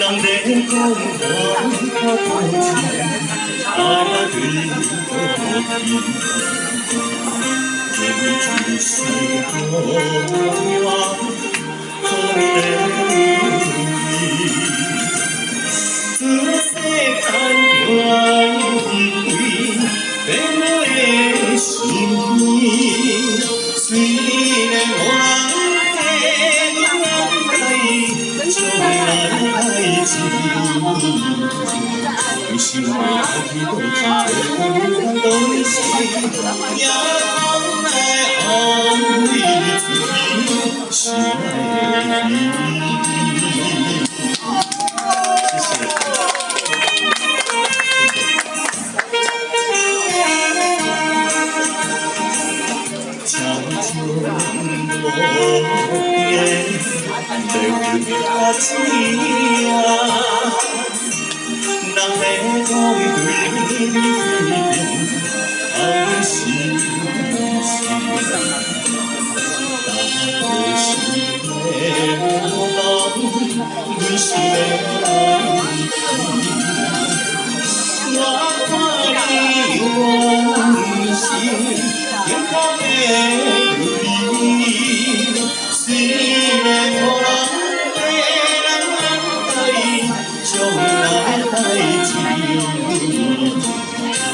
人咧講我多情，愛對無去，你只是我可憐。此世間斷開，變我的心，雖然無人的愛，將來代誌。你心愛的都是這都是，也通來安慰自己心愛的你。謝謝。長久無言，流花子啊，人咧講對你變心事，但是的人，阮是的我看你關心，天空的你，雖然無人的人愛，將來代誌。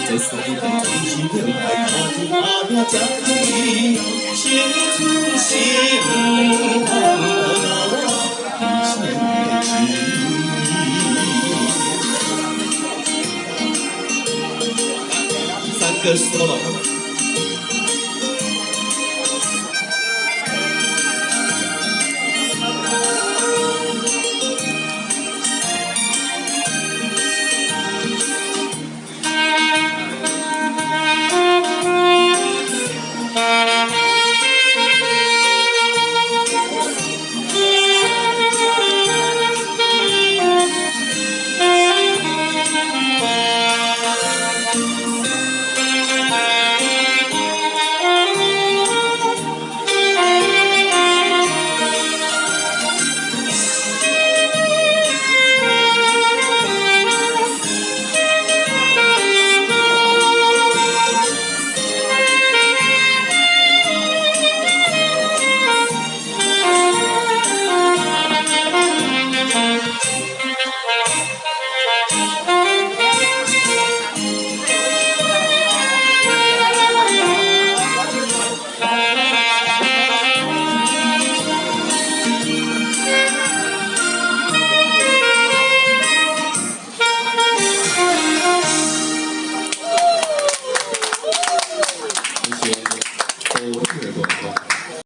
這世間總是戀愛，看見阿命才可以，青春是毋通落一生的情。三個 solo。